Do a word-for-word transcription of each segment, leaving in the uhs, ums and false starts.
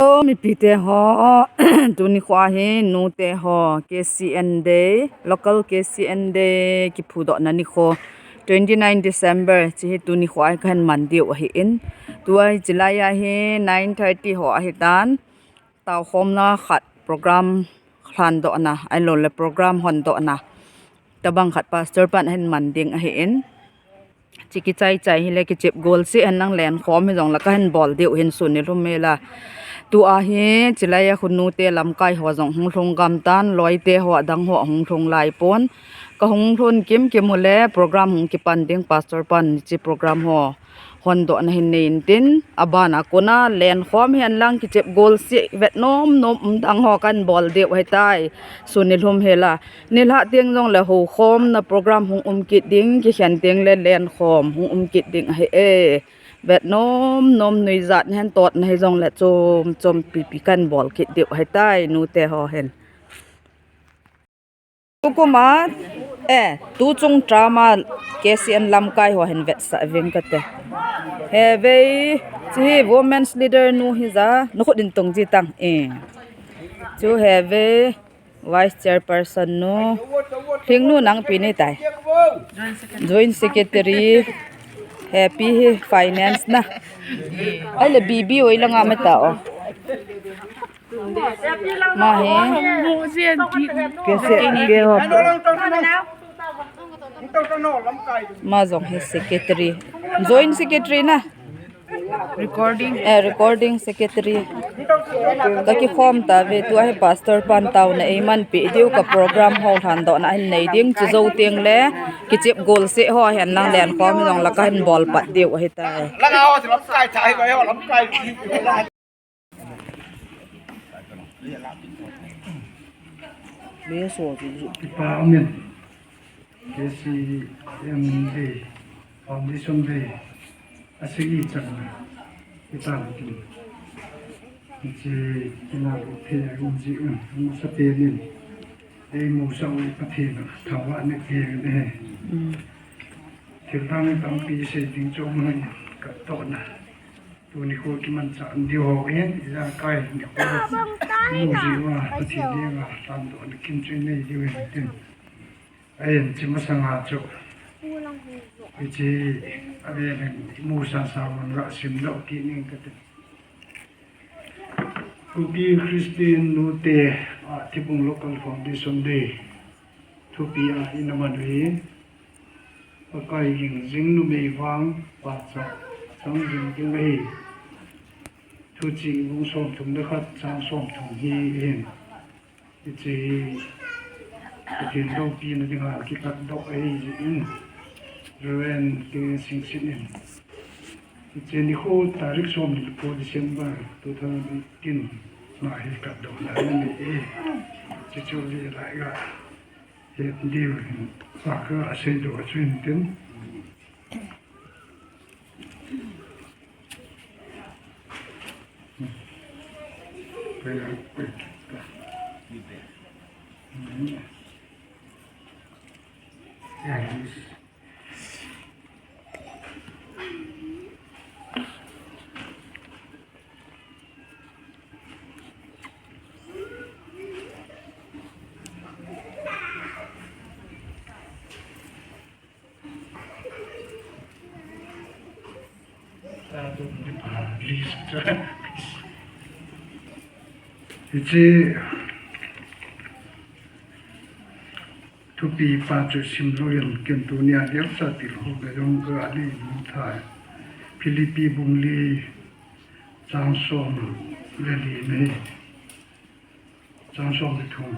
Hello, mipite ho, tuni kho hi nute ho, K C N Day, local K C N Day, kiphudohna nikho, twenty nine December, hiche hi tuni kho a kahin man diu ahin. Tua hi chilai a hi nine thirty ho ahitan, taokhomna khat program lhandohna, ahilou le program hondohna. Tabang khat pastor pan ahin man ding ahin. Hiche kichai chai hile kichep gol seh hen lang lenkhom hijong le kahin bol diu hin sun nilhum hela. Tua hi chilai a khonute lamkai ho jong hung lhung gam tan, loite ho adang ho hung lhung lai pon. Kahung lhun kimkim ule program hung kipan ding pastor pan hiche program ho hondohna hin nei intin, abana kona lenkhom hen lang kichep gol seh vet nom nom um dang ho kahin bol diu ahitai. Sun nilhum hela. Nilhah teng jong le houkhomna program hung um kit ding, kikhen teng le lenkhom hung um kit ding ahi e. Vet nom nom nuijat nahin totna hijong le chom chom pipi kahin bol kit diu ahitai nute ho hin. Tukum a, eh, tuchung term a K C N lamkai ho hin vetsah veng kate. Hevei, hiche hi women's leader nu hija, nakhut in tong ji tang, eh. Chu hevei, vice chairperson nu, Lhingnu nang pi nei tai. Joint secretary, hepi hi finance na. Ahile B B oi langa mata o. Ma hi. Kese, ke ho. Ma jong hi secretary. Joint secretary na. Recording. Eh, recording secretary. Kakikhom tave, tua hi pastor pan taona eimanpi diu, ka program ho lhandohna hin nei ding, chu jou teng le kichep gol seh ho hen lang lenkhom hijong le kahin bol pat diu ahitai. Kipa umin, K C N Day, Foundation Day, asei channa, kitan kin. Hiche kina bu the a um ji un, um sa te nin. Ei mu sa u Pathen a, thawa ne ke ne. Thil dang tampi sei ding chu um hoi ka tona. Tuni kho kimanchah diu ho hin, ijakai nikho mu ji uva, Pathen dinga lhandohna kin chu inei diu hin tin. Ahin, hiche masanga chu, hiche avel in imu sasa un ga simdoh kit ning kate. Kuki Christian nute a Thibung Local Foundation Day thupi a ina man u hi, Pakai ging jing numei vang pachat chang jing ding ahi. Thuching bung somthum le khat chang somthum hi ahin. Hiche hi Pathen loupina dinga kipatdoh ahi jeh in, Reverend K. Singsit in, hiche nikho tarik somni le ko December two thousand eighteen na hi patdohna anei e. Hiche chu ve lai ga het diu hin, pa ka seidoh chu hin tin. Hiche thupi pa chu simlou in ken tunia ding sa tilkhou le jong ka nei thei. Philippi bung li chang som le li na hi. Chang som le thum.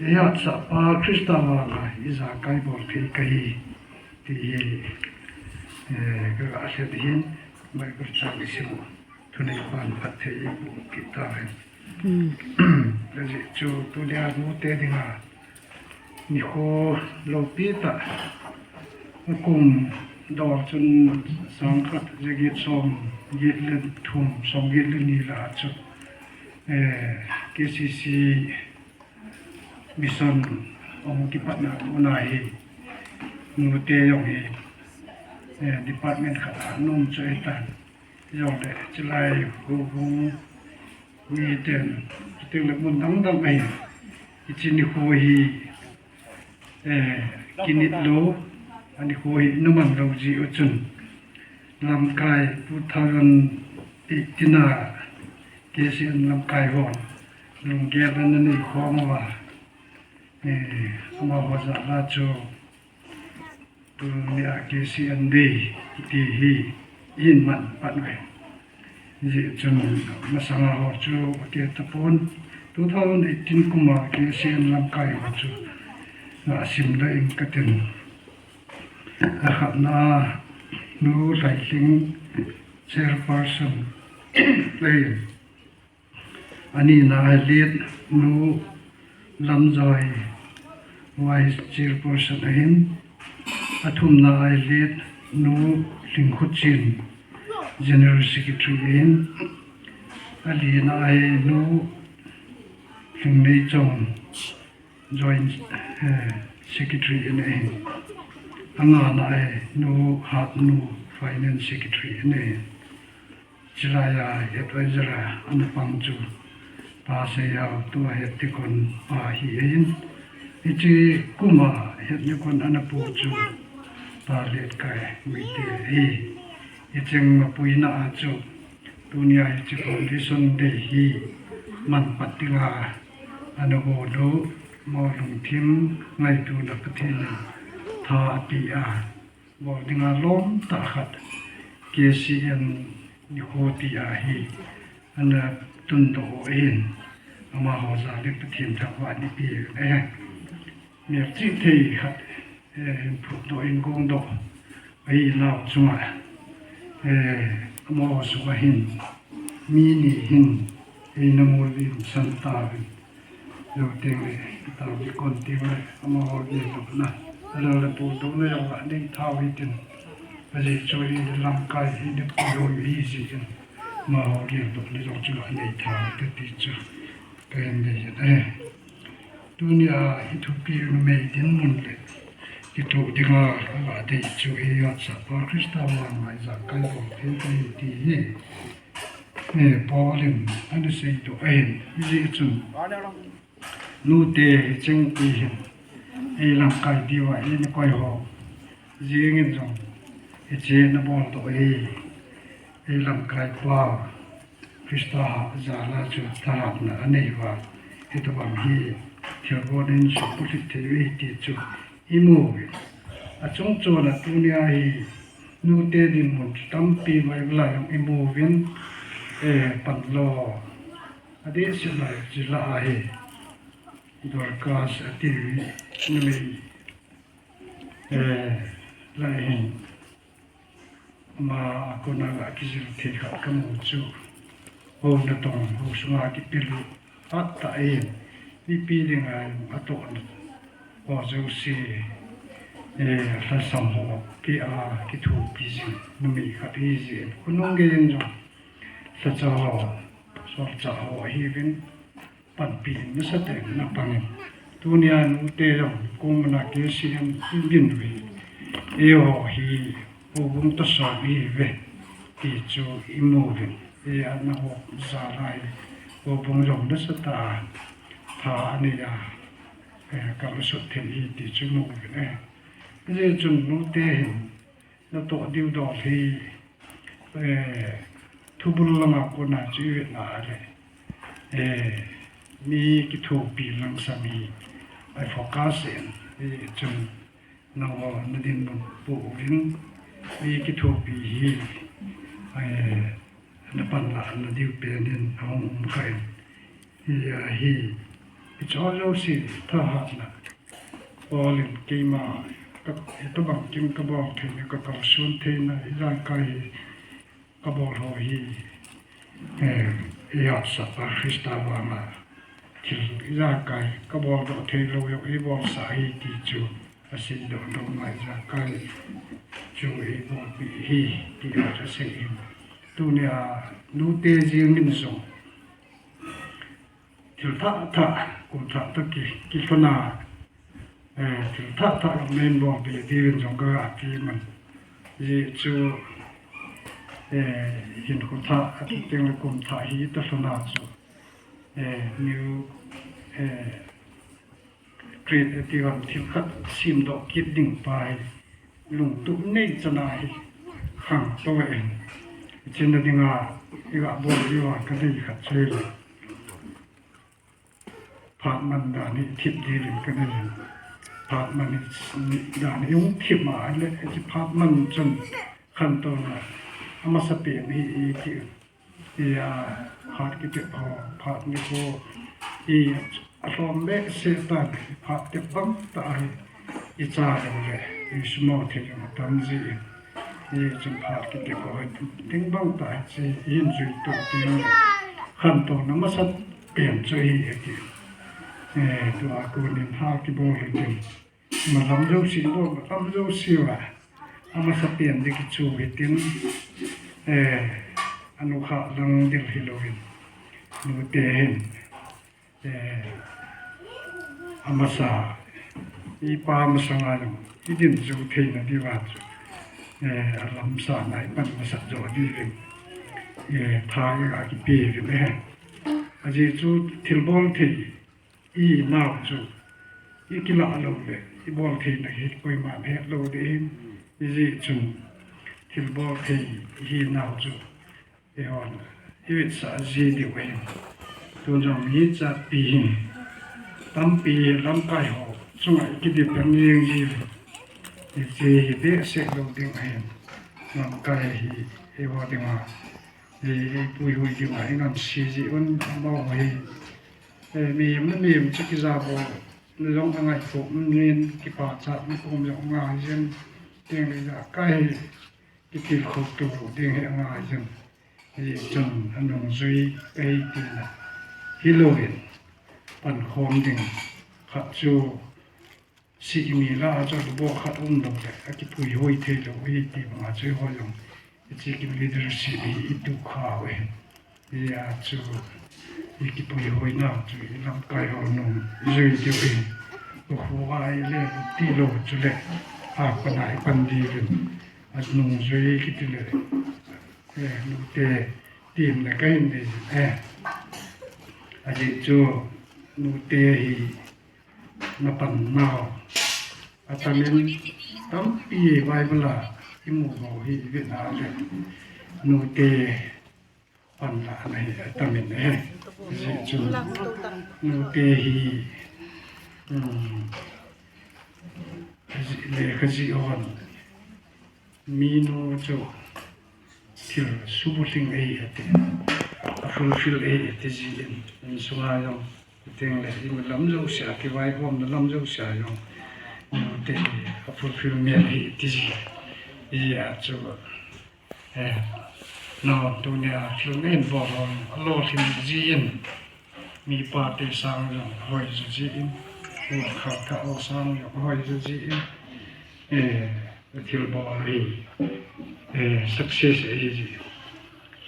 Eihatsahpa Christa vanga ijakai bol thei kahi, ti hi, eh, ka ga lhep hin, Bible chang isim u. Thuneipan phatthei iboh kit tahen. Hijeh chun tunia nute dinga nikho loupi tah, kum dol chun sang khat jaget som get le thum, som get le ni lah a chu, eh, K C C mission hung kipatna muna hi, nute jong hi, eh, department khat a nung chu ahitan. Jongle chulai houbung Miten, chuteng le mun dang dang ahi. Hiche nikho hi, eh, kinit lou, anikho hi naman lou jeh u chun, lamkai two thousand eighteen a K C N lamkai hon lunggel ana nei khom uva, eh, amaho jal a chu Tunia K C N Day kiti hi ihin man pan uve. Hijeh chun masanga ho chu akeh tapon, two thousand eighteen kuma K C N lamkai ho chu asim le in katin. Akhatna Nu Lhailhing chairperson ahin. Anina a Lead Nu Lamjoi vice chairperson ahin. Athumna a Lead Nu Lhingkhochen general secretary ahin. Alina a Nu Lhingneichong joint, eh, secretary ana ahin. Angana a Nu Hatnu finance secretary ana ahin. Chulai a advisor a ana pang chu Pa Seihao, tua head deacon pa hi ahin. Hiche kuma head deacon ana pu chu Pa Letkai Guite ahi. Hicheng mapuina a chu tunia hiche foundation day hi man pat dinga ana bol u, mo lungthim ngaituna Pathen in tha ape a bol dinga lom tah khat K C N nikho tia hi ana tundoh u ahin, amaho jal in Pathen thangvah in eipeh u ahi. Melchih thei khat, eh, hin phutdoh in gongdoh ahinau chunga, eh, amaho sunga hin mi ni hin eina molvin san tauvin. Jou teng le, tao deacon teng le, amaho geldohna, alal le puldohna jong anei thau hitin. Ajeh chu hi lamkai hi dipui ho hi jeh in, amaho geldohna jong chu anei thau hite ti chu kahin dei ahi. Tunia hi thupi numei dinmun le kitoh dinga aga dei chu eihatsah pa Christa vanga ijakai bol thei ding ahi ti hi, eh, Paul in ana seidoh ahin. Hijeh chun nute hicheng pi hin eilamkai diuva eina koi ho jeng in jong hiche ana boldoh hi eilamkai pa Christa jal a chu thahatna anei uva, hitobang hi thilgon in suhputlhit thei uve ti chu imu uvin. Achung chon a tunia hi nute dinmun chu tampi Bible a jong imu uvin, eh, panlo adeh seh lai chu lah ahi. Dorcas ati numei, eh, lai hin ama a kona ga kijil thei khat kamu chu, hou natong hou sunga kipel u ahat tah in, mipi dinga atohna ho jouse, eh, lhasam ho peh a kithopi jing numei khat ahi jeh in, khonung gei in jong lhacha ho, solchah ho ahiuvin, panpi nasatah in ana pangin, tunia nute jong kum ana K C N in din uve. Eiho hi houbung toh sot ihiuve ti chu imu uvin. Ei ana ho jal a hi houbung jong nasatah a tha anei a, eh, kalsut thei ahi ti chu imu uvin, eh. Hijeh chun nute hin natoh diu dol hi, eh, thubul lama kona chu ivet na le, eh, mi kithopi langsam hi i focus in, eh, chun nangho nadinmun poh uvin, mi kithopi hi, eh, napanlah nadiu pen in ahung um kha in, hijeh a hi, hiche jouse thahatna Paul in keima ka, hitobang kin kabol theina, kakalson theina, ijakai hi kabol ho hi, eh, eihatsah pa Christa vanga thil ijakai kaboldoh theilou jong eibolsah ahi ti chu aseidoh doh ngai, ijakai chu eibolpeh ahi tia asei in. Tunia nute jeng in jong thil thah thah, kum thah thah ki, kilhona, eh, thil thah thah jong neibolpeh diuvin jong kaga teman. Hijeh chu, eh, hinkho thah, atiteng le kum thah hi talhona chu Eh, new, eh, create, eh, ti ham thil khat semdoh kit ding pa hi lungtup nei chan ahi khangtou e. Hiche na dinga iga bol diuva kadei khat chu ahile, phat man dan hi thip ding in kadei in. Phat man hi dan hi hung thip ma le, hiche phat man chun khantouna amasapen hi iti. Ia, phat kitep ho, phat nikho, i alhom behseh tan, phat tep bang tah hi, icha jongle, isumo thei jong atam jin. Hichun phat kitep ho, ding bang tah hiche, ihin juito ding le, khantouna masapen chu ahi ati. Eh, tua konin phat kibol hitin. Malam jouse, malam jouse uva amasapen ding kichu hitin, eh, anukha lang ding hilouvin, nute hin, eh, amasa, ipa masanga jong idin jou theina diuva chu, eh, alamsahna ipan masat jo diuvin, eh, tha iga kipe uvin, eh. Ajeh chu thilbol thei ihinau chu ikilah lou le, ibol theina hi koiman het lou ding ahin, hijeh chun thilbol thei ihinau chu eihon ivetsah ji diu ahin. Tun jong mi chatpi hin tampi lamkai ho chunga ikidepend jeng jiuvin, hiche hi behseh lou ding ahin, lamkai hi eiho dinga, ei, eipuihui dinga ingamse ji un, amaho hi Eh, mihem le mihem chu kijabol na jong angaito in, kipachatna kom jong angai jin, tengle ijakai kitilkhou tou lou ding hi angai jin. Hichun anungjui kahi tina hilouvin, pankhom ding khat chu, sih mi lah a chu lubol khat um lou le, akipuihoi thei lou ahi ti banga chu eiho jong, hiche kin leadership hi itukha u ahi. Hijeh a chu, ikipuihoinau chu ilamkai ho nungjui diu ahi. Ukhuva ile tilou chule, apan a ipan diuvin, anungjui kiti le, eh, nute temna kahin nei, eh, ajeh chu nute hi napan nau atamin, tampi Bible a imu bou hi ivet a le, nute panlahna hi atamin ahi. Hijeh chun nute hi, um, lekha jih hon minu chu thil subulhing ahi ati, afulfill ahi ati jin, insunga jong, tengle imu lam jousea, kivaihomna lam jousea jong, nute hi afulfill mel ahi ati ji. Hijeh a chu, eh, nangho tunia thil nahin bol ho alolhin jin, mipa te sang jong ahoi jo jin, u kha kha ho sang jong ahoi jo jin, eh, thilbol hi, eh, success ahi ji.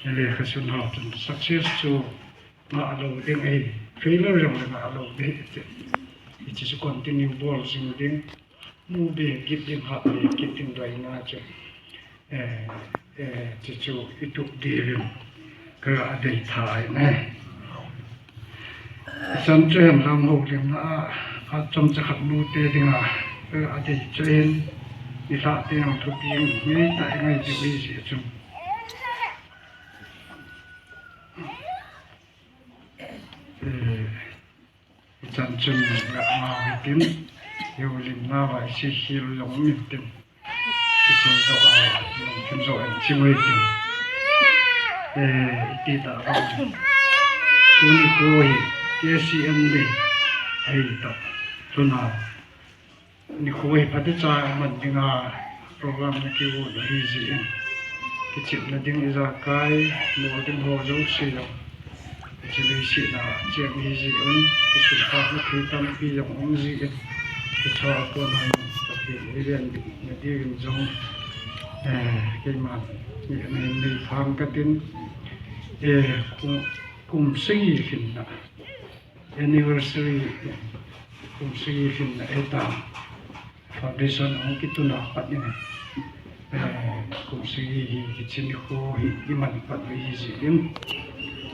Lekha sun ho chun success chu ngah lou ding ahi, failure jong le ngah lou ding ahi. Hiche chu continue bol jing ding, mu be kit ding, hat be kit ding, doina chu, eh, eh, hiche chu itup diuvin kaga dei tha ahi. Ichan chu henlang houlimna a, phat chomcha khat nute dinga kaga dei chu ahin, nilhah teng thupi ngei tah ingai diu ahi jeh chun. Eh, ichan chun ngah nau hitin, ihoulimnauva isekhel jong um intin, kiseidoh a, lungthim joh in chim u hitin. Eh, iti tah vang, tuni kho hi K C N day ahi tah, tuna nikho hi phatecha man dinga program na kigon ahi jeh in, kichepna ding ijakai, bol ding ho jouse jong, hiche leiset a cheng ahi jeh un, kisuhphatna thei tampi jong um jeh in, hiche a kona Pathen eivenbitna diuvin jong, eh, keiman nei, nei phang katin, eh, kum, kum sagi lhinna anniversary, kum sagi lhinna ahitan, foundation ahung kituna pat in, eh, kum sagi hi hiche nikho hi iman pat u ahi jeh in,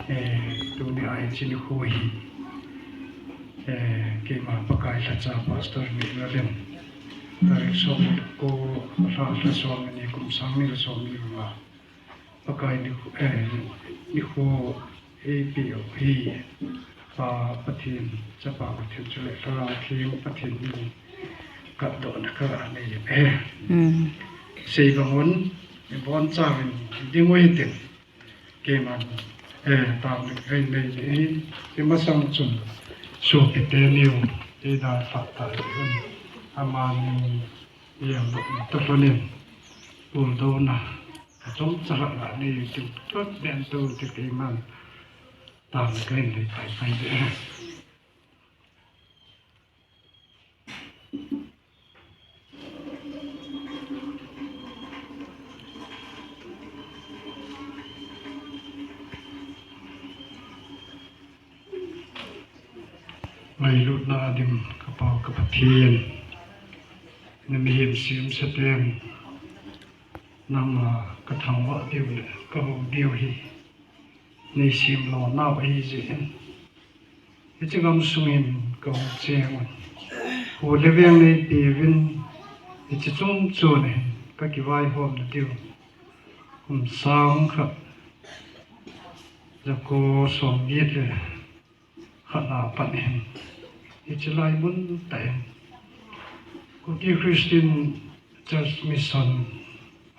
Eh, tuni a hiche nikho hi, eh, keima Pakai lhacha Pastor Mihlalem, tarik som le ko, lha, lha som le ni, kum sang ni le som ni le nga, Pakai nikho, eh, nikho eipeh u hi, Pa Pathen, Chapa Pathen chule Lhagao Theng Pathen min in katdohna kanei e. Hmm. Sei bang un, ibonchauvin ding u hitin. Keiman, eh, taona kanei e, imasang chun, sopite niu, ida tah tah un, amani, ijemdoh tah lhonin, puldouna, achomcha lhah nei u tin, tut den tu ti keiman, taona kanei pai pai e. Ngailutna dim ka Pa ka Pathen, na mihem semsa ten, nangma ka thangvah diu le ka hou diu hi, nei semlou nau ahi jeh in, hiche gamsung in ka hung cheng un. Hu le veng nei peuvin, hiche chungchon hin ka kivaihomna diu. Kum sang khat, jako som get le khat na pat hin, hiche lai mun tah in, Kuki Christian Church Mission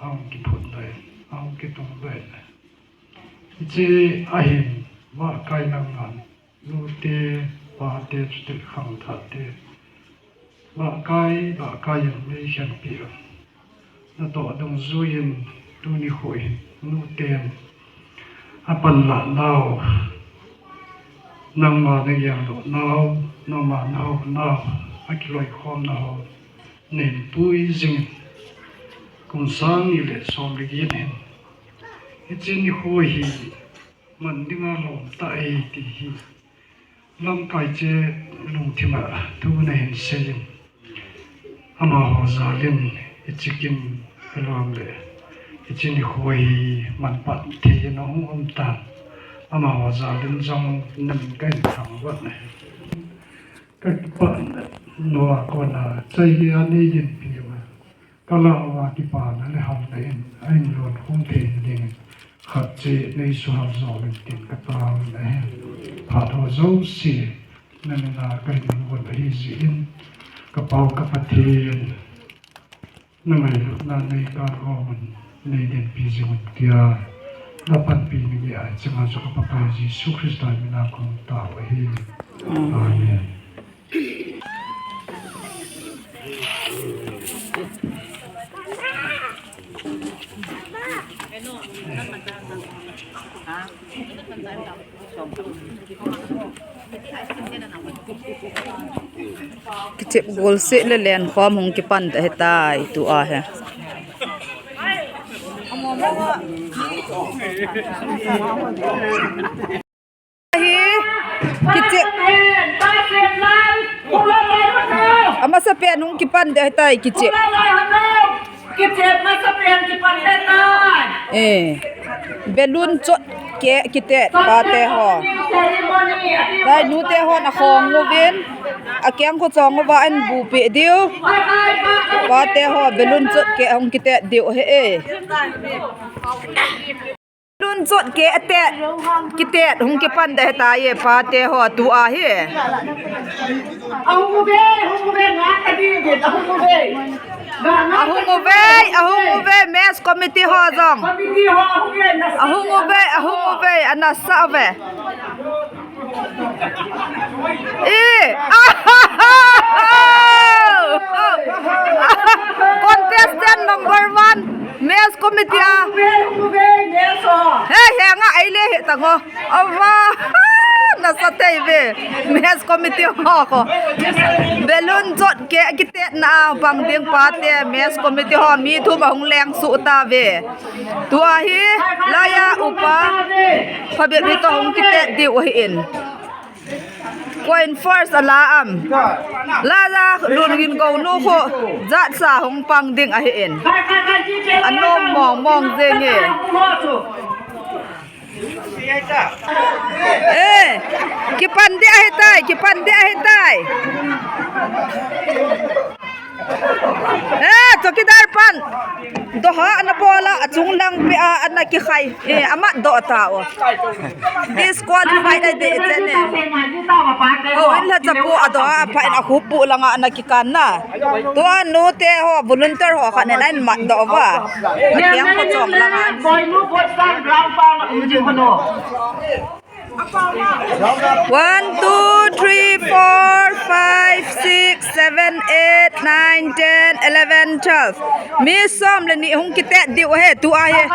ahung kiphut doh in, ahung kitung doh in. Hiche ahin, vahkai nangman, nute, pate, chutile khangthahte, vahkai, vahkai in nei khenpeh un. Natoh dungjuiyin tuni nikho hin, nuten apanlah nau, nangma na geldoh nau, nangma na hou nau, akiloikhomna ho, nei pui jingin, kum sang ni le som le get hin, hiche nikho hi man dinga lom tah e ti hi, lamkai che lungthim a thu nahin seiyin, amaho jal in hiche kin kalom le hiche nikho hi man phat thei in ahung um tan, amaho jal in jong namin kahin thangvah nahi. Ka kipah nau a kona chai hi anei in pi uva, ka lah uva kipana le halna in ahin lonkhum theina dingin khat cheh nei suhal jovin tin ka taovin ahi. Phat ho jouse na mina kahin gon ahi jeh in, ka Pa ka Pathen, na ngailutna nei kalhom un, nei dinpi jing un tia na panpi nangin, hiche nga chu ka Pa Pakai Jesu Christa mina kahung tao ahi. Amen. Kichep golseh le lenkhom hung kipan ta hitai tua hi. Hi, kichep. Amasapen hung kipan ta hitai kichep. Kichep masapen kipan te tai. Eh. Balloon chot keh kitet pate ho. Lai nute hon akhong uvin. Akeng khu chong uva ahin bupi diu. Pate ho balloon chot keh hung kitet diu ahi e. Balloon chot keh atet, kitet hung kipan ta hitai e pate ho tua hi. Ahung uve, ahung uve, nga ka ding, ahung uve. Ahung uve, ahung uve, mess committee ho jong. Committee ho ahung uve, nasa. Ahung uve, ahung uve, anasa uve. Eh, contestant number one, mess committee a. Ahung uve, ahung uve, mess ho. He, he, nga ai le he tang ho. Ava, nasa tei ve. Mess committee ho ko. Balloon chot keh kitetna a pang ding pate, mess committee ho mi thum ahung leng suh tave. Tua hi, laiya upa, phabep hi toh hung kitet diu ahin. Koi in first ala am. Laiya Lungingo nu khu, jatsa hung pang ding ahin. Anom mong mong jeng e. Eh, kipan ding ahitai, kipan ding ahitai. Eh, chowkidar pan. Doha ana bol a, achung lang pia ana kikhai. Eh, amat doh tao. Disqualified ahi ding chene. Oh, in la chapu adoh a, apha in akhup bu langa ana kikan na. Tua nute ho, volunteer ho khat in amat doh uva. Akiang ko chom langa. One, two, three, four, five, six, seven, eight, nine, ten, eleven, twelve. Mi som le ni hung kitet diu ahi, tua hi.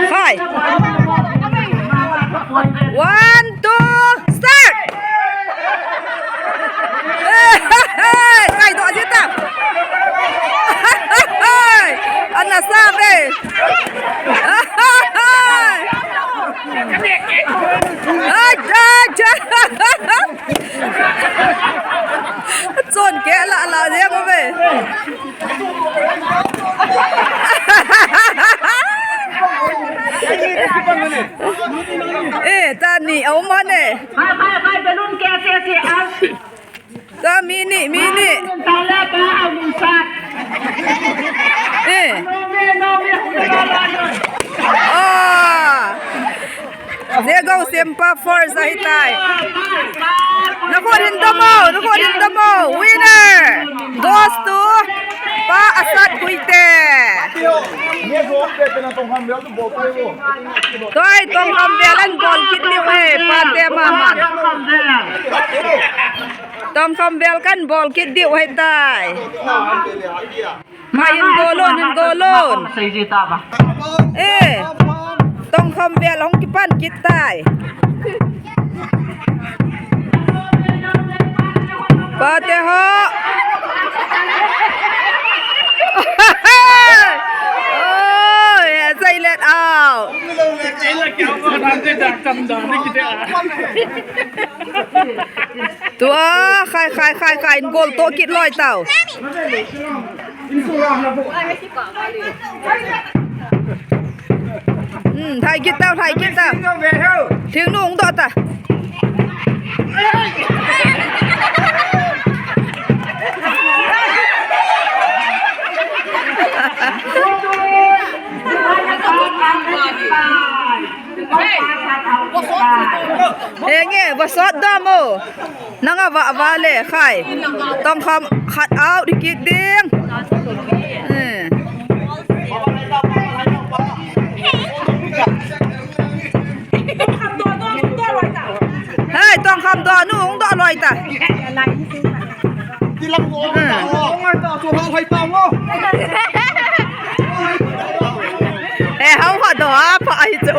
Hi. One, two, start! Kaidoh ji ta. Ana sa ve. Ai, ai, ai. Chon ke la la jeng ve. Eh, tani, aum hon e. Bye, bye, bye, balloon ke, ke, ke, ah. Ta mini, mini. Tala, ba, ah, min sat. Eh. No, me, no, me, hula, la, la. Ah. Jegou Sempa first ahitai. Nakhut hin dom o, nakhut hin dom o. Winner goes to Pa Asat Guite. Toi, Tongkham vel an bol kit diu e, pate mama. Tongkham vel kan bol kit diu ahitai. Mai hin golon, hin golon. Eh, Tongkham vel hung kipan kit tai. Pate ho. Oh, yeah, say let out. Tua, khai, khai, khai, khai, in gol to kit loi tao. Hmm, thai kit tao, thai kit tao. Thing nung to ta. Enge, vosot dom o. Nanga va, va le, khai. Tongkham khat out kit ding. Eh. Hei, Tongkham donu, hung doh loi ta. Hmm. Eh, hau ha doh a pha ahi chu.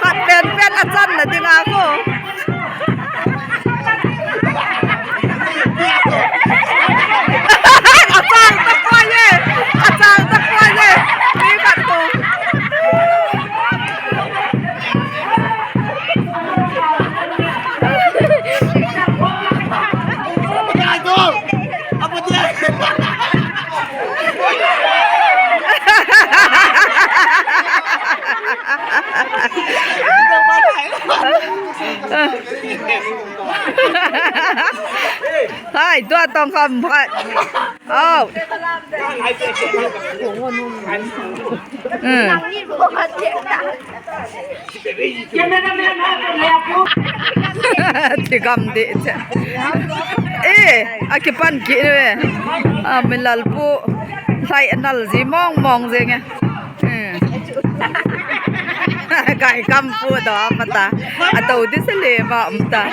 Khat pen pen a channa dinga ko. Achang ta poi e. Achang ta poi e. Mi khat ko. Hai, tua Tongkham phat. Au. Hmm. Thigam deh che. Eh, akipan kit ve. Ah, mi lal pu. Lai nal ji mong mong jeng e. Hmm. Kai kam pu doh a pata. Ato di se le ma um ta.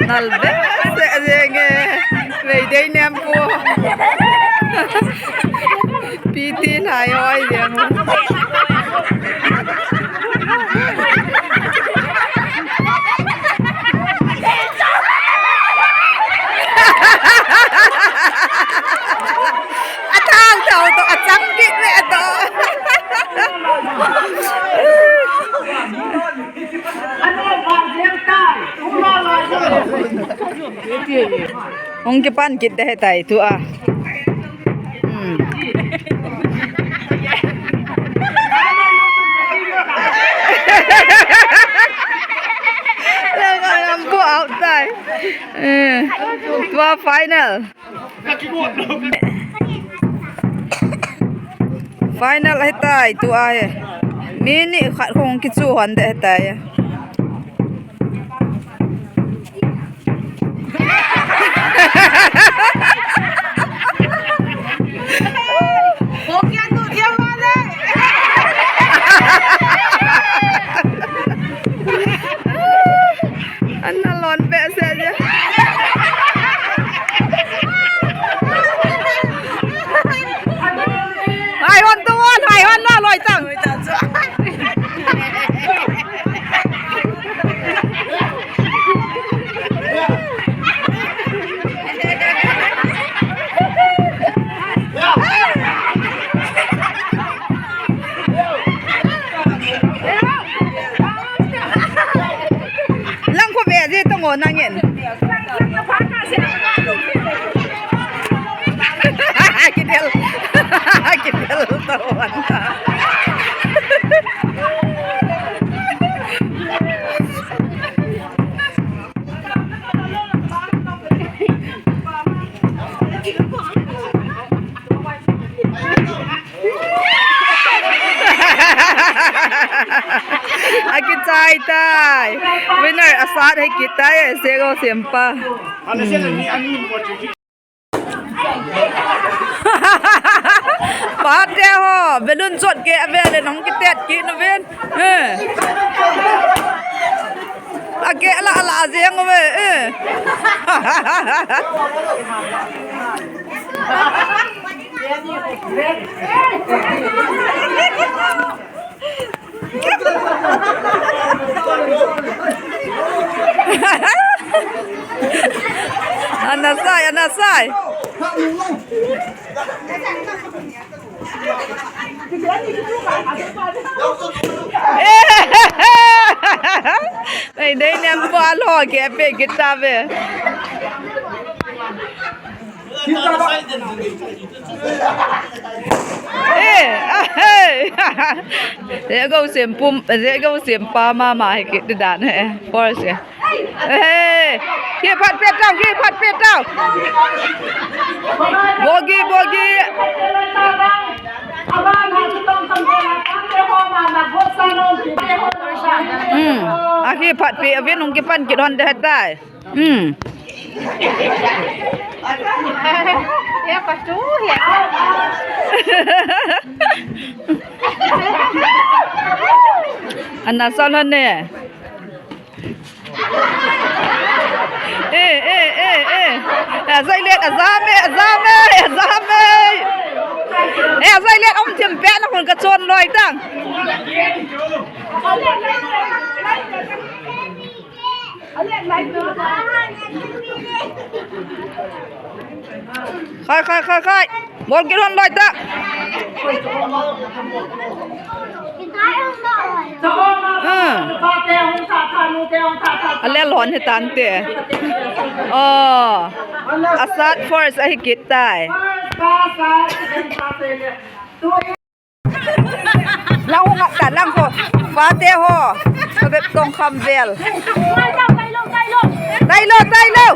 Nal behseh jeng e. Vei dei nem pu. P T lai hoi jeng. Athang thao to achang kit ve to. Ano ba jeng tai? Uma ba Hung kipan kit ding ahitai tua. Hmm. Lang ang ko out tai. Eh, tua final. Final ahitai tua hi. Mi ni khat hung kichu hon ding ahitai. Ana lon behseh je. Hai hon tu hon, hai hon na loi tang. Lang ko be je tong o nangin. Kidel. Kidel to. Akichai tai. Winner asat hi kitai, Sego Sempa. Pate ho, balloon chot ke ave le nong kitet ki no ven. Eh. Ake ala ala azeng ave. Eh. Anasai, anasai. Ei, dei nem pa lo ke pe kita be. Eh, ah, hey. Sego Sempu, Sego Sempa mama hi kiti dan he. Force he. Eh, kiphat pet tau, kiphat pet tau. Bogi, bogi. Hmm. Akiphat pet, avin hung kipan kit hon ding ahitai. Hmm. Ya, pastu, ya. Ana sol hon ne. Eh, eh, eh, eh. Azai let, azame, azame, azame. Eh, azai let, um, thim pe na hun ka chon loi tang. Khai, khai, khai, khai. Bol kit hon loi ta. Hmm. Alel hon hi tante. Oh. Asat first ahi kit tai. Lang ho ngap ta, lang ho. Pate ho. Phabep tongkham vel. Tailou, tailou.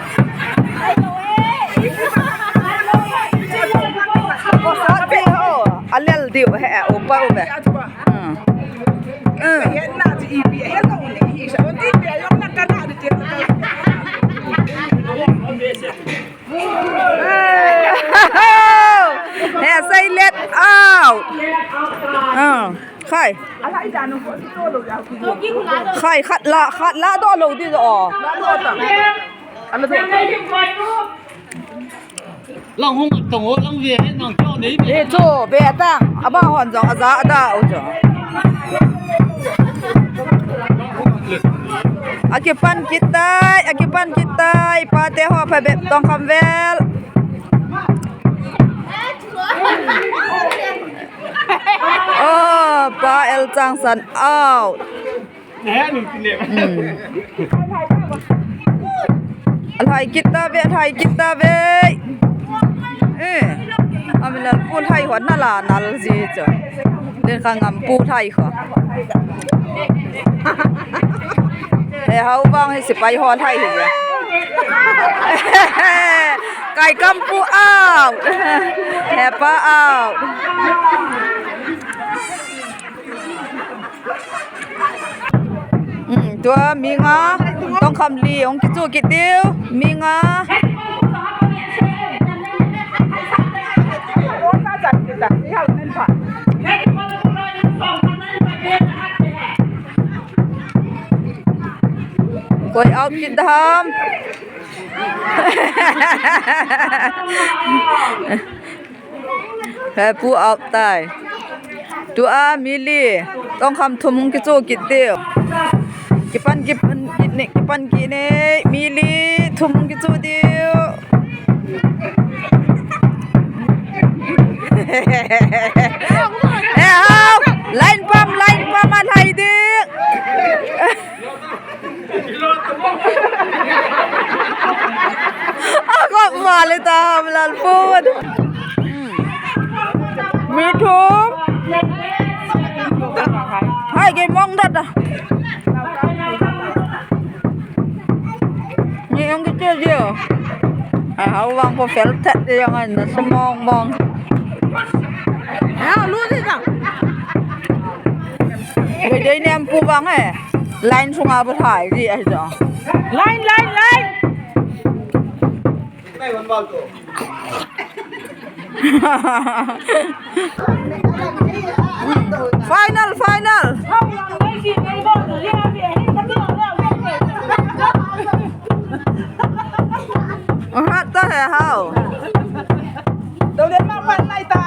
Pate ho. Alel diu he, upa upa. Hmm. Hmm. He, sai let out. Ah, khai. Khai, khat la, khat la doh lou ding o. Lang hung tong ho lang ve he nang chao nei ve. Eh, chu ve tang. Ama hon jong aja ada u chu. Akipan kit tai, akipan kit tai. Pate ho phabep tongkham vel. Oh, Pa L Changsan out. Hmm. Alhai kit tave, alhai kit tave. Eh, Amilalpu lhai ho nal a nal ji chu. Lenkhangam pu lhai ho. He, hao vang hi sepai ho lhai hi. Kaikampu out. Hepa out. Hmm, tua mi nga, Tongkham li, hung kichu kit diu, mi nga. Koi out kit dam. He, pu out tai. Tua mi li, Tongkham thum hung kichu kit diu. Kipan, kipan kit ne, kipan kit ne, mi li thum hung kichu diu. He, hao, line pam, line pam alhai ding. Ako male ta, Amilalpu. Mi thum. Hai, ke mong dat da. Ni ang kiti dia. Ah, hao vang ko fel that dia yang na semong mong. Ya, lu dia. Dei dei nem pu vang eh. Line sunga ba thai di ai jo. Line, line, line. Final, final. Ahat ta he hao. Tau den ma pan lai ta.